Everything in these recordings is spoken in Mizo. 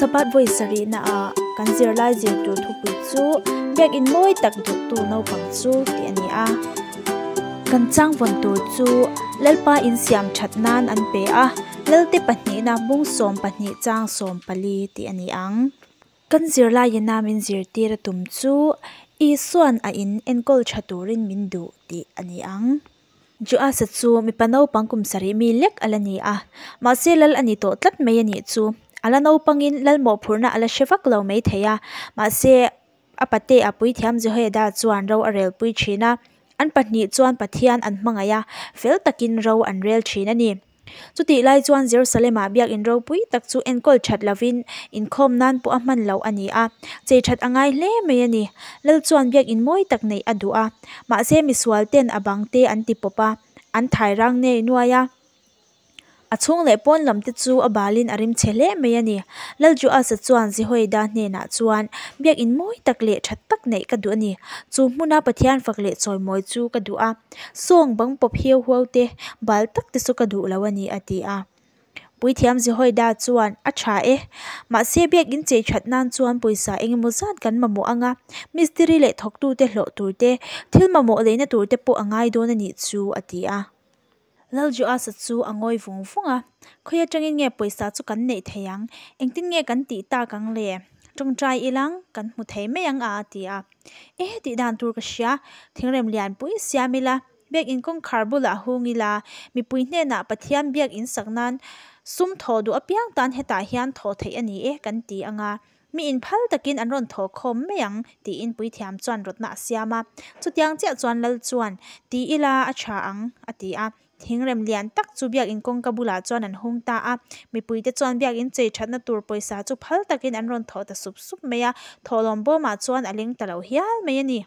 Sabbath vawi sarihna ah kan zirlai zir tur thupui chu Biakinn mawi tak duhtu naupang chu tih a ni a. Kan changvawn tur chu Lalpa insiam that nan an pe a, Lalte pahnihna bung 12 chang 14 tih a ni ang. Kan zirlaiina min zirtir a tum chu Isua'n a in enkawl tha turin min duh tih a ni ang. Joasa chu mipa naupang kum sarih mi lek a la ni a, mahse lal a ni tawh tlat mai a nih chu. A la naupangin lal mawhphurhna a la hre vak lo mai thei a, mahse a patea puithiam Jehoiada chuan ro a relpui thin a, an pahnih chuan Pathian an hmangaih a, fel takin ro an rel thin a ni. Chutih lai chuan Jerusalem-ah biakinn ropui tak chu enkawl that lovin inkhawm nan pawh a hman loh a ni a, chei that a ngai hle mai a ni. Lal chuan biakinn mawi tak neih a duh a, mahse misual ten a bang te an ti pawp a, an thai rang nei nuai a. A chhung leh pawn lam te chu a balin a rim chhe hle mai a ni. Lal Joasa chuan Jehoiada hnenah chuan, Biakinn mawi tak leh that tak neih ka duh a ni. Chu hmuna Pathian fak leh chawimawi chu ka duh a. Sawng bang pawp hiau huau te, bal tak te chu ka duh lo a ni, a ti a. Puithiam Jehoiada chuan, A tha e. Mahse biakin chei that nan chuan pawisa eng emaw zat kan mamawh ang a, mistiri leh thawktute hlawh tur te, thil mamawh leina tur te pawh a ngai dawn a nih chu, a ti a. Lal Joasa chu a ngawi vung vung a, Khawi atangin nge pawisa chu kan neih thei ang? Engtin nge kan tih tak ang le? Tawngtai ilang kan hmu thei mai ang a, a ti a. E tih dan tur ka hria, thingrem lianpui siam ila, biakinn kawngkhar bulah hung ila, mipui hnenah Pathian biakinn sak nan sum thawh duh apiang tan hetah hian thawh theih a ni e kan ti ang a, mi inphal takin an rawn thawh khawm mai ang tiin puithiam chuan rawtna a siam a. Chutiang chiah chuan Lal chuan, Ti ila a tha ang a ti a. Thingrem lian tak chu biakinn kawngka bulah chuan an hung ta a, mipuite chuan biakinn chei thatna tur pawisa chu phal takin an rawn thawh ta sup sup mai a, thawhlawm bawmah chuan a leng ta lo hial mai a ni.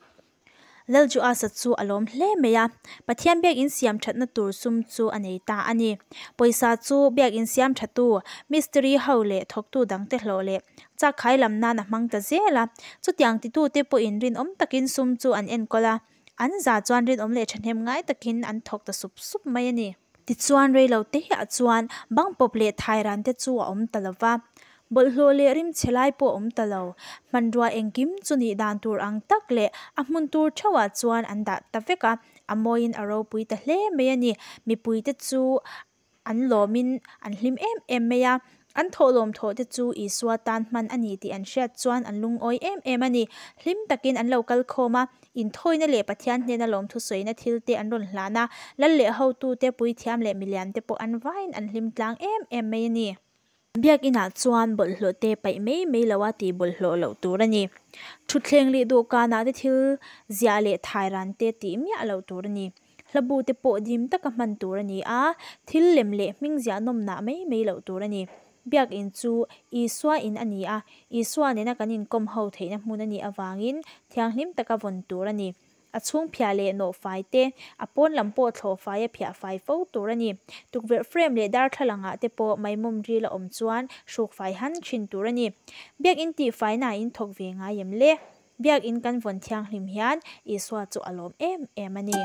Lal Joasa chu a lawm hle mai a, Pathian biakinn siam thatna tur sum chu a nei ta a ni. Pawisa chu biakinn siam thatu, mistiri ho leh thawktu dangte hlawh leh chakkhai lam nan a hmang ta zel a, chutiang titute pawhin rinawm takin sum chu an enkawl a. An za chuan rinawm leh thahnem ngai takin an thawk ta sup sup mai a ni. Tichuan reilo te ah chuan bang pawp leh thai ran te chu a awm ta lo va, bawlhhlawh leh rim chhe lai pawh a awm ta lo. Hmanrua engkim chu nih dan tur ang tak leh a hmun tur theuh ah chuan an dah ta vek a, a mawiin a ropui ta hle mai a ni. Mipui te chu An lawmin an hlim em em mai a, an thawhlawm thawh te chu Isua tan hman a ni tih an hriat chuan an lungawi em em a ni. Hlim takin an lo kal khawm a, inthawina leh Pathian hnena lawmthusawina thil te an rawn hlan a, lal leh hotute, puithiam leh milian te pawh an vaiin an hlim tlang em em mai a ni. Biakinah chuan bawlhhlawh te paih mai mai lo a tih bawlhhlawh loh tur a ni. Thutthleng leh dawhkanah te thil ziah leh thairan te tih miah loh tur a ni. Hlabu te pawh dim taka hman tur a ni a, thil lem leh hming ziah nawmnah mai mai loh tur a ni. Biakin chu Isua in a ni a, Isua nena kan inkawm ho theihna hmun a nih avangin thianghlim taka vawn tur a ni. A chhung phiah leh nawh fai te, a pawn lam pawh thlawh fai a phiah fai fo tur a ni. Tukverh frame leh darthlalang ah te pawh maimawm ril a awm chuan hruk fai han thin tur a ni. Biakin tih faina in thawk ve ngai em le? Biakin kan vawn thianghlim hian Isua chu a lawm em em a ni.